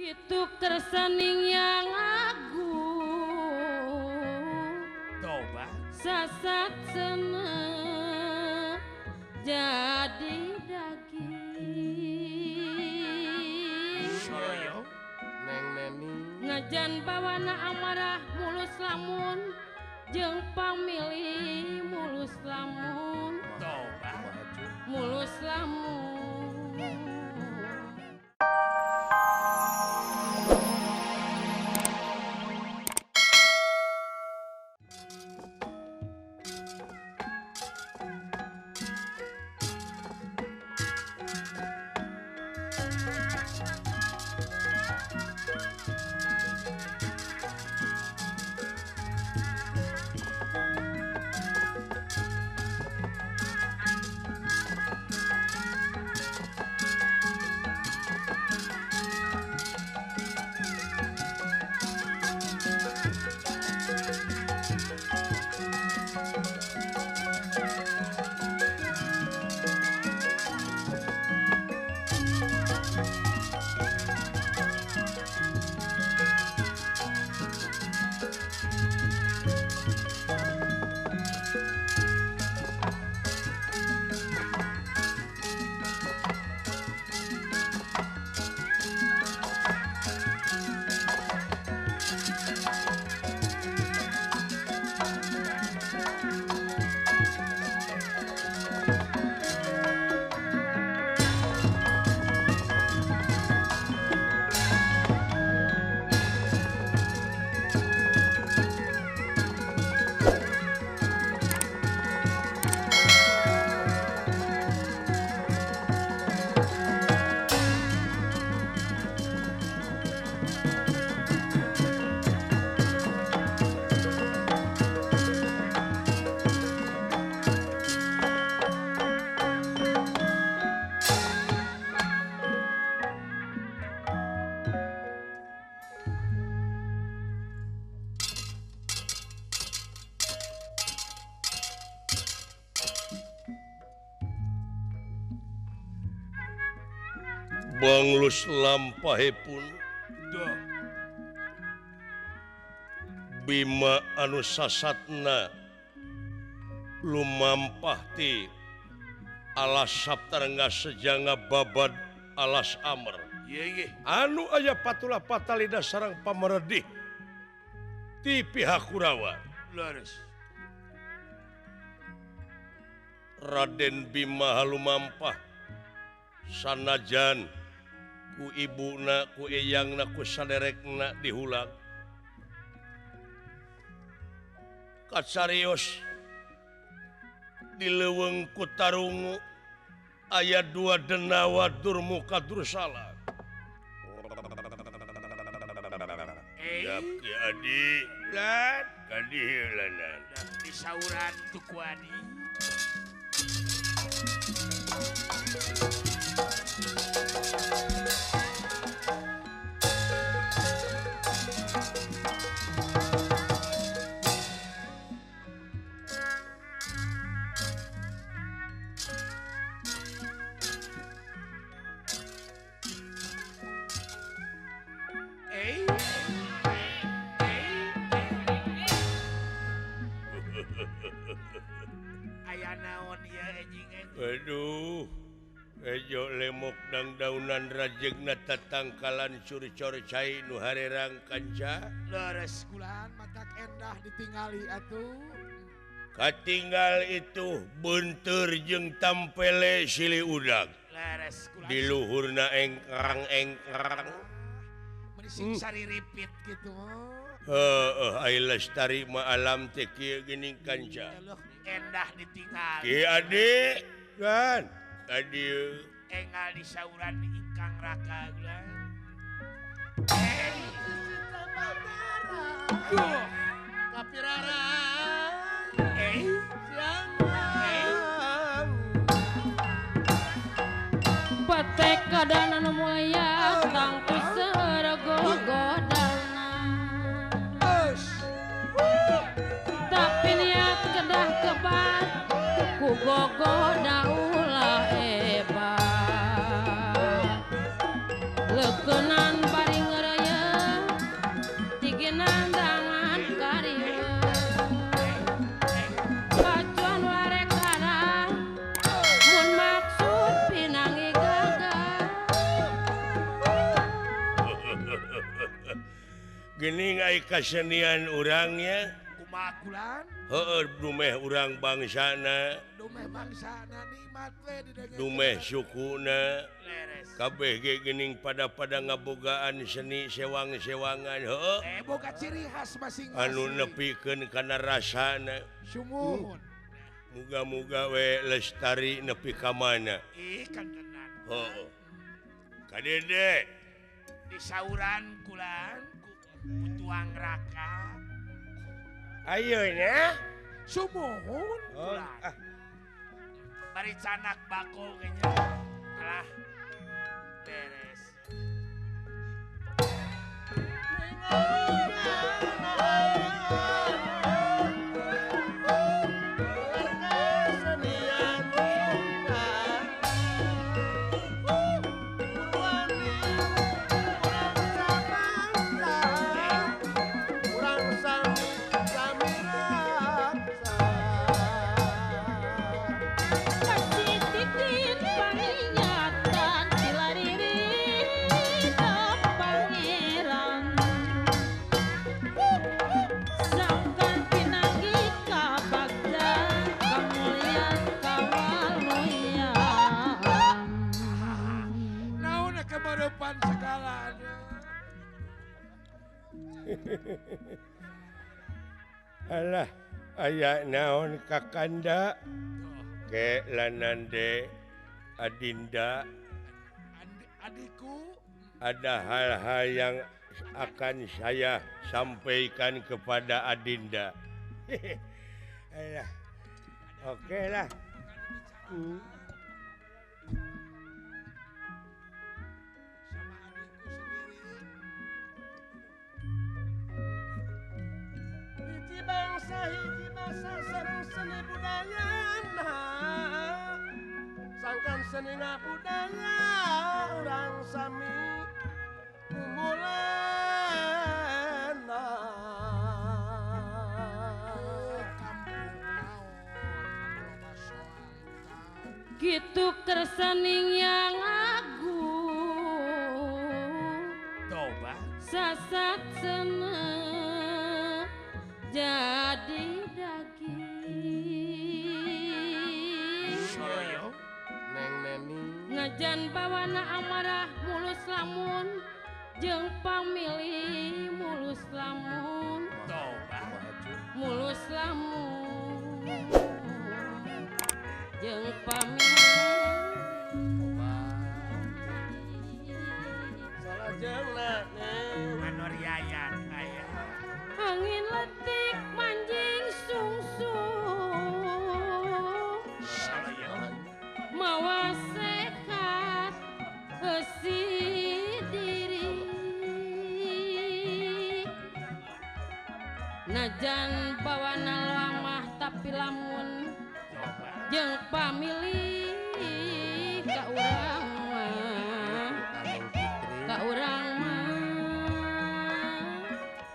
Kitu kersaning yang agung Toba sasat seneng jadi daging. Soloyo Neng Neni najan bawana amarah mulus lamun jeung pamilih mulus lamun Toba mulus lamun. Banglus lampahipun Bima anu sasatna lumampah ti alas Saptarengga sejanga babad alas Amer anu aya patula patalida sareng pameredih ti pihak Kurawa. Raden Bima halumampah sanajan ku ibuna ku eyangna ku saderekna dihulang kacarios di leuweung ku tarungu aya dua denawa Durmuka Dursala. Ya Ki Adi lan kadiheulanan disauran tukuani. Aduh, ejo lemok dangdaunan rajegna tatangkalan curi-curi cai nu harerang kanca. Leres kulan matak endah ditingali atuh. Katinggal itu beunteur jeung tampele silih udag. Leres kulan. Di luhurna engkrang-engkrang. Meuni sing sariripit kitu. Heeh, ai lestari mah alam teh kieu geuning kanca. Endah ditinggal. Ki Adi kan tadi engal disauran ingkang raka gula. Batek kadana nu mulya tangtu sergogodana. Tapi niat kedah kebat ku gogoda ulah hebat. Leukeunnan bari. ai kasenian urangnya. Kumaha kulan? Heueuh dumeh urang bangsana. Dumeh bangsana nikmat we didengekeun. Dumeh sukuna. Kabeh ge geuning pada-pada ngabogaan seni sewang-sewangan heueuh. Boga ciri khas masing-masing. Anu nepikeun kana rasana. Sumuhun. Muga-muga we lestari nepi ka mana. Ih kan tenan. Heueuh. Ka Dede disauran kulan ku tuang raka. Ayeuna sumuhun kulan. Ah. Bari canak bako kayaknya. Alah. Beres. Alah aya naon Kakanda ke lanande Adinda adikku ada hal-hal yang akan saya sampaikan kepada Adinda. Alah oke lah. Bangsa hiji basa sareng seni budayana sangkan seni budaya urang sami kumulena kitu kersaning yang agung toba sasat seneng jadi daging. Neng neni najan bawana amarah mulus lamun jeung pamilih mulus lamun mulus lamun jeung pamilih salajengna neng manoriayan aya angin letik manjing sungsung mawa sehat heusi diri najan bawana lamah tapi lamun jeung pamilih ka urang mah ka urang mah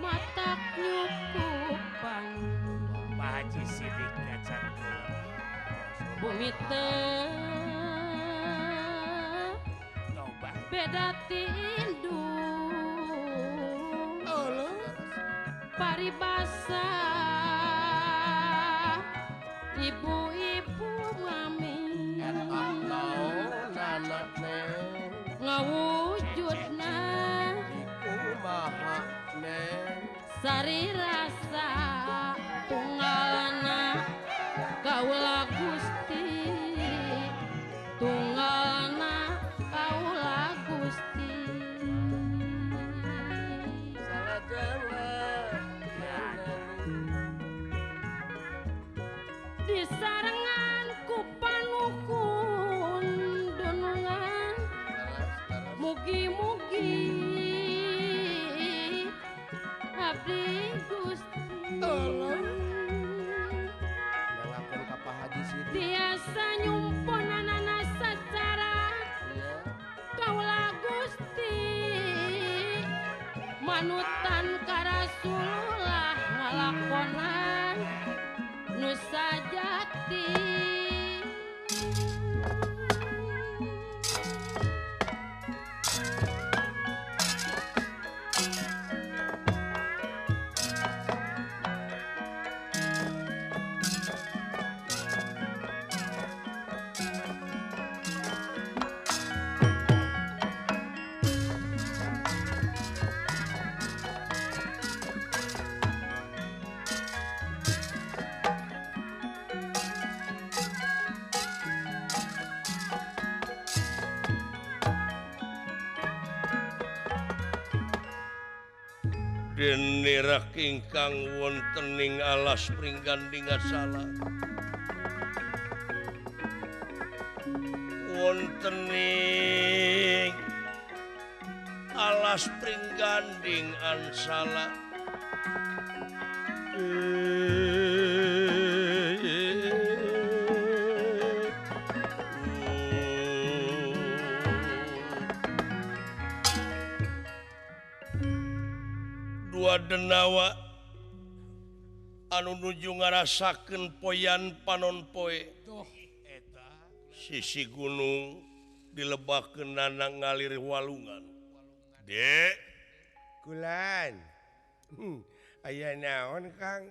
matak nyukupan Pak Haji Sidik kacan bumi teu beda ti indung paribasa ibu-ibu mami ngawujudna sari rasa tunggalna kaula Gusti tunggalna kaula Gusti disarengan ku panukun dunungan mugi-mugi abdi Gusti tiasa nyumponanana sacara kaula Gusti manutan ka Rasulullah ngalakonan nu sajati. Dene ingkang wonten ing alas Pringganding Asala wonten ing alas Pringganding Ansala. Dua denawa anu nuju ngarasakeun poyan panon poe sisi gunung dilebakeun nana ngalir walungan. Dek kulan aya naon Kang?